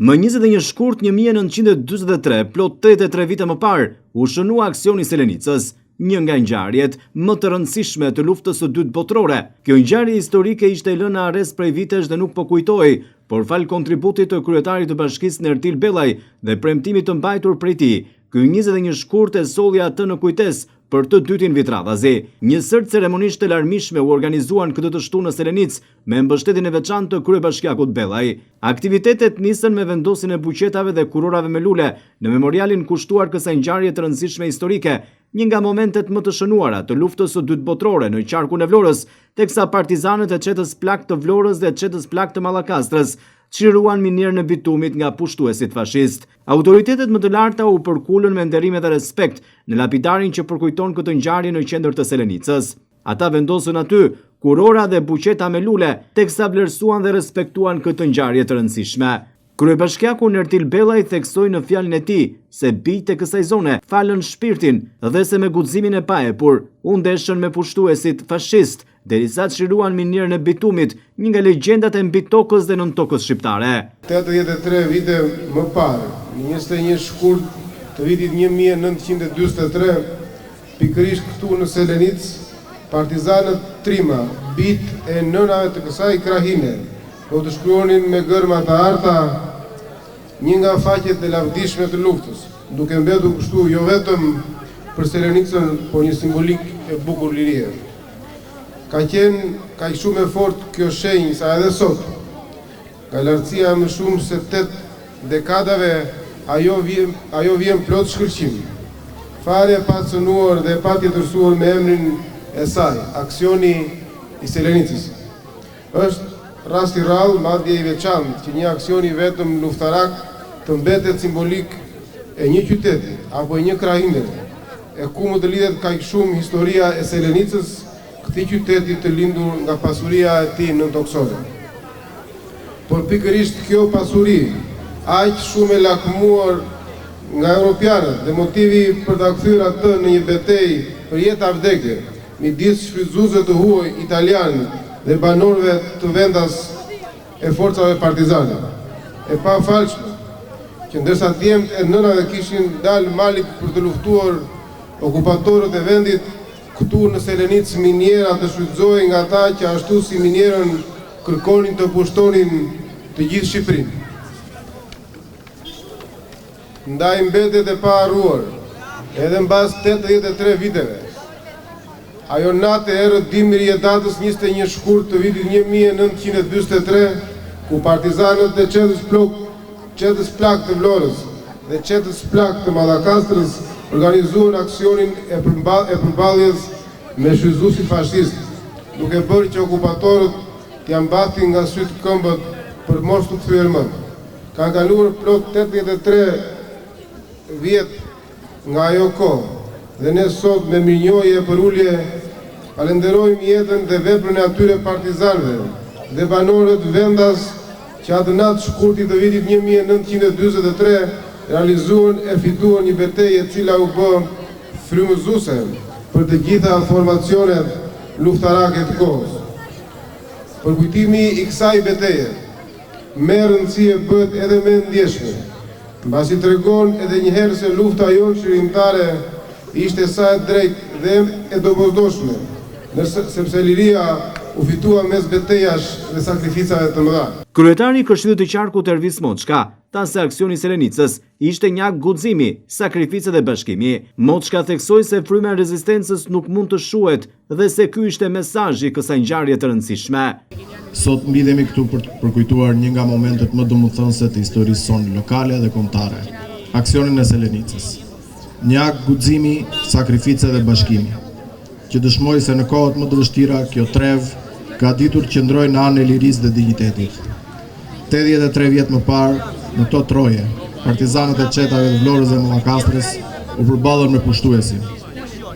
Më 21 shkurt 1943, plot 83 vite më parë, u shënua aksioni i Selenicës, një nga ngjarjet më të rëndësishme të luftës së dytë botërore. Kjo ngjarje historike ishte lënë në harresë prej vitesh dhe nuk po kujtohej, por falë kontributit të kryetarit të bashkisë Nertil Bellaj dhe premtimit të mbajtur prej tij, ky 21 shkurt e solli atë në kujtesë për të dytin vit radhazi. Një sërë ceremonish të larmishme u organizuan këtë të shtunë në Selenicë me mbështetjen e veçantë të kryebashkiakut Bellaj. Aktivitetet nisën me vendosjen e buqetave dhe kurorave me lule në memorialin kushtuar kësaj ngjarje të rëndësishme historike, një nga momentet më të shënuara të luftës së dytë botërore në qarkun e Vlorës, teksa partizanët e çetës Plak të Vlorës dhe çetës Plak të Mallakastrës çliruan minierën e bitumit nga pushtuesit fashistë. Autoritetet më të larta u përkulën me nderime dhe respekt në lapidarin që përkujton këtë ngjarje në qendër të Selenicës. Ata vendosën aty kurora dhe buqeta me lule, teksa vlerësuan dhe respektuan këtë ngjarje të rëndësishme. Kryebashkiaku Nertil Bellaj theksoi në fjalën e tij se bijtë e kësaj zone falën shpirtin dhe se me guximin e paepur u ndeshën me pushtuesit fashistë derisa çliruan minierën e bitumit, një nga legjendat e mbitokës dhe nëntokës shqiptare. 83 vite më parë, në 21 shkurt të vitit 1943, pikërisht këtu në Selenicë, partizanët trima, bijtë e nënave të kësaj krahine, do të shkruanin me gërma të arta një nga faqet e lavdishme të luftës, duke mbetur kështu jo vetëm për Selenicën, por një simbolikë e bukur lirie. Ka qenë kaq shumë e fortë kjo shenjë sa edhe sot, nga lartësia e më shumë se 8 dekadave, ajo vjen, ajo vjen plot shkëlqim. Fare e pa cënuar dhe e pa tjetërsuar me emrin e saj, aksioni i Selenicës. Është rast i rrallë, madje i veçantë, që një aksion i vetëm luftarak të mbetet simbolik e një qyteti apo e një krahine, e ku më të lidhet kaq shumë historia e Selenicës, këtij qyteti të lindur nga pasuria e tij nëntokësore. Por pikërisht kjo pasuri, aq shumë e lakmuar nga europianët dhe motivi për ta kthyer atë në një betejë për jetë a vdekje, midis shfrytëzuesve të huaj italianë dhe banorëve të vendas e forcave partizane. E pafalshme, që ndërsa djemtë e nënave kishin dalë malit për të luftuar okupatorët e vendit, këtu në Selenicë miniera të shfrytëzohej nga ata që ashtu si minierën kërkonin të pushtonin të gjithë Shqipërinë. Ndaj mbetet e paharruar, edhe mbas 83 viteve. Ajo natë e errët dimri e datës 21 shkurt të vitit 1943, ku partizanët e çetës plok, çetës plak të Vlorës dhe çetës plak të Mallakastrës organizuan aksionin e, përba, e përballjes me shfrytëzuesit fashistë, duke bërë që okupatorët t'ia mbathin nga sytë këmbët për mos t'u kthyer më. Kanë kaluar plot 83 vjet nga ajo kohë dhe ne sot me mirënjohje e përulje falenderojmë jetën dhe veprën e atyre partizanëve dhe banorët vendas që atë natë shkurti të vitit 1943 realizuan e fituan një betejë e cila u bë frymëzuese për të gjitha formacionet luftarake të kohës. Përkujtimi i kësaj beteje merr rëndësi e bëhet edhe më e ndjeshme, mbasi tregon edhe një herë se lufta jonë çlirimtare ishte sa e drejtë dhe e domosdoshme, nëse sepse liria u fitua mes betejash dhe sakrificave të mëdha. Kryetari i Këshillit të Qarkut Ervis Moçka tha se aksioni i Selenicës ishte një akt guximi, sakrifice dhe bashkimi. Moçka theksoi se fryma e rezistencës nuk mund të shuhet dhe se ky ishte mesazhi i kësaj ngjarje të rëndësishme. Sot mblidhemi këtu për të përkujtuar një nga momentet më domethënëse të historisë sonë lokale dhe kombëtare, aksionin e Selenicës. Një akt guximi, sakrifice dhe bashkimi, që dëshmoi se në kohët më të vështira kjo trevë ka ditur të qëndrojë në anën e lirisë dhe dinjitetit. 83 vjet më parë, në këto troje, partizanët e çetave të Vlorës dhe Mallakastrës u përballën me pushtuesin,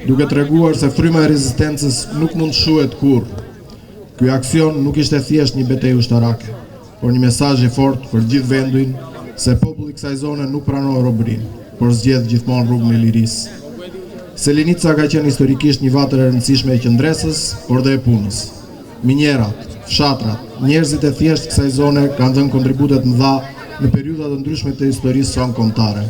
duke treguar se fryma e rezistencës nuk mund të shuhet kurrë. Ky aksion nuk ishte thjesht një betejë ushtarake, por një mesazh i fortë për gjithë vendin se populli i kësaj zone nuk pranon robërinë, por zgjedh gjithmonë rrugën e lirisë. Selenica ka qenë historikisht një vatër e rëndësishme e qëndresës, por dhe e punës. Minierat, fshatrat, njerëzit e thjeshtë kësaj zone kanë dhënë kontribute të mëdha në periudha të ndryshme të historisë sonë kombëtare.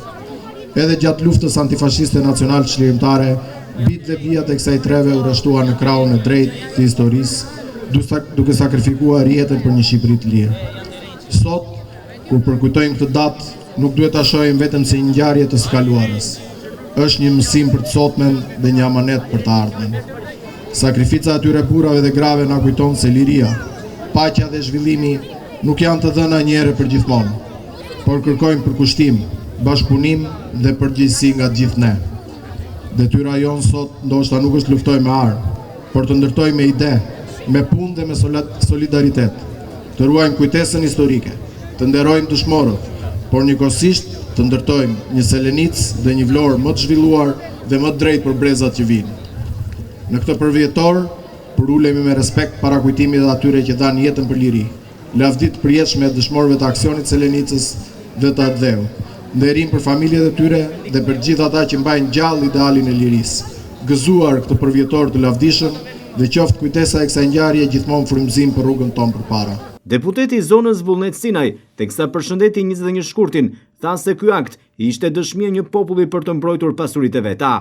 Edhe gjatë luftës antifashiste nacional-çlirimtare, bijtë dhe bijat e kësaj treve u rreshtuan në krahun e drejtë të historisë, duke sakrifikuar jetën për një Shqipëri të lirë. Sot, kur përkujtojmë këtë datë, nuk duhet ta shohim vetëm si një ngjarje të së kaluarës. Është një mësim për të sotmen dhe një amanet për të ardhmen. Sakrifica e atyre burrave dhe grave na kujton se liria, paqja dhe zhvillimi nuk janë të dhëna një herë e përgjithmonë, por kërkojnë përkushtim, bashkëpunim dhe përgjegjësi nga të gjithë ne. Detyra jonë sot ndoshta nuk është të luftojmë me armë, por të ndërtojmë me ide, me punë dhe me solidaritet. Të ruajmë kujtesën historike, të nderojmë dëshmorët, por njëkohësisht të ndërtojmë një Selenicë dhe një Vlorë më të zhvilluar dhe më të drejtë për brezat që vijnë. Në këtë përvjetor, përulemi me respekt para kujtimit të atyre që dhanë jetën për liri. Lavdi të përjetshme dëshmorëve të aksionit të Selenicës dhe të Atdheut. Nderim për familjet e tyre dhe për të gjithë ata që mbajnë gjallë idealin e lirisë. Gëzuar këtë përvjetor të lavdishëm dhe qoftë kujtesa e kësaj ngjarje gjithmonë frymëzim për rrugën tonë përpara. Deputeti i zonës Vullnet Sinaj, teksa përshëndeti 21 shkurtin, tha se ky akt ishte dëshmi e një populli për të mbrojtur pasuritë e veta.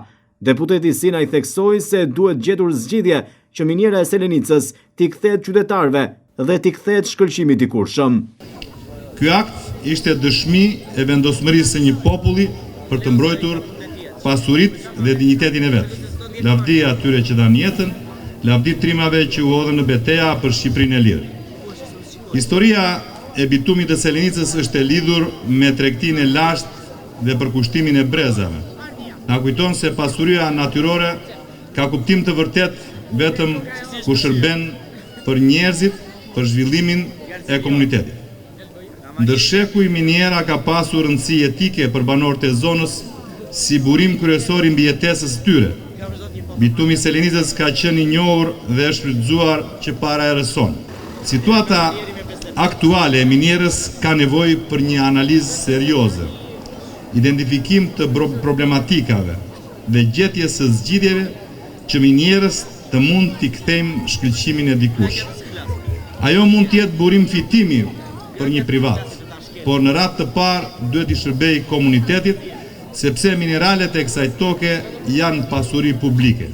Deputeti Sinaj theksoi se duhet gjetur zgjidhje që miniera e Selenicës t'i kthehet qytetarëve dhe t'i kthehet shkëlqimi i dikurshëm. Ky akt ishte dëshmi e vendosmërisë së një populli për të mbrojtur pasuritë dhe dinjitetin e vet. Lavdi atyre që dhanë jetën, lavdi trimave që u hodhën në beteja për Shqipërinë e lirë. Historia e bitumit të Selenicës është e lidhur me tregtinë e lashtë dhe përkushtimin e brezave. Na kujton se pasuria natyrore ka kuptim të vërtetë vetëm kur shërben për njerëzit, për zhvillimin e komunitetit. Ndër shekuj miniera ka pasur rëndësi jetike për banorët e zonës si burim kryesor i mbijetesës së tyre. Bitumi i Selenicës ka qenë i njohur dhe është shfrytëzuar që para erës sonë. Situata aktuale e minierës ka nevojë për një analizë serioze, identifikim të problematikave dhe gjetjes së zgjidhjeve që minierës të mund t'i kthejmë shkëlqimin e dikurshëm. Ajo mund të jetë burim fitimi për një privat, por në radhë të parë duhet t'i shërbejë komunitetit, sepse mineralet e kësaj toke janë pasuri publike.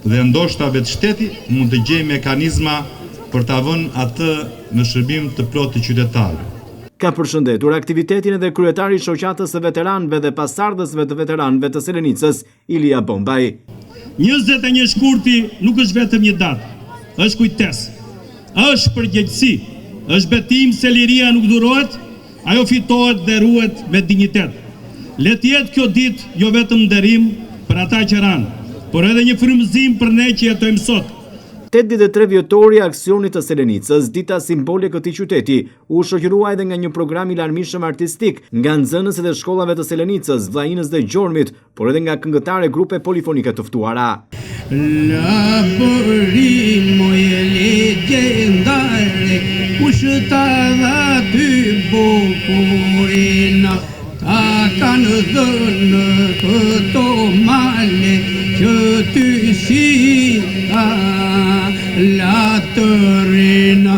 Dhe ndoshta vetë shteti mund të gjejë mekanizma për ta vënë atë në shërbim të plotë të qytetarëve. Ka përshëndetur aktivitetin edhe kryetari i Shoqatës së Veteranëve dhe Pasardhësve të Veteranëve të Selenicës, Ilia Bombaj. 21 shkurti nuk është vetëm një datë, është kujtesë, është përgjegjësi, është betim se liria nuk dhurohet, ajo fitohet dhe ruhet me dinjitet. Le të jetë kjo ditë jo vetëm nderim për ata që ranë, por edhe një frymëzim për ne që jetojmë sot. 83 vjetori i aksionit të Selenicës, dita simbole e këtij qyteti, u shoqërua edhe nga një program i larmishëm artistik nga nxënësit e shkollave të Selenicës, Vllainës dhe Gjormit, por edhe nga këngëtarë e grupe polifonike të ftuara. Labëri moj legjendare, kush ta dha ty bukurinë, ta kanë dhënë këto male, që ty s'i ka la të rrinë.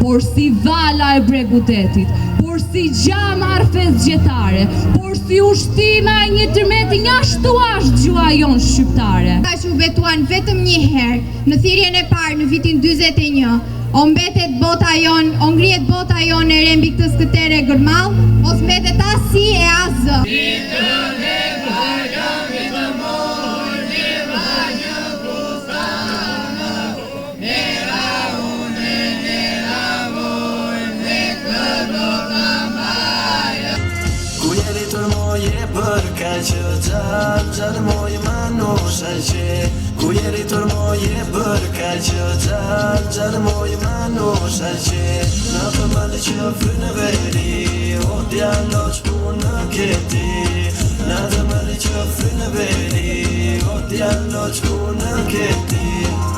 Por si vala e bregut detit, por si gjama rrufesë por si ushtima e një tërmeti njashtu asht gjuha jonë shqiptare. Ata që u betuan vetëm një herë, në thirrjen e parë në vitin 41, o mbetet bota jonë, o ngrihet bota jonë e re mbi këtë skëterrë e gërmadhë, o s'mbetet as si e as zë. Ku je rritur moj e bërë kaq gjallë Gjallë moj Manusha që Ku je rritur moj e bërë kaq gjallë Gjallë moj Manusha që Në të malë që fryn në veri O djalo ç'punë ke ti Në të malë që fryn në veri O djalo ç'punë ke ti.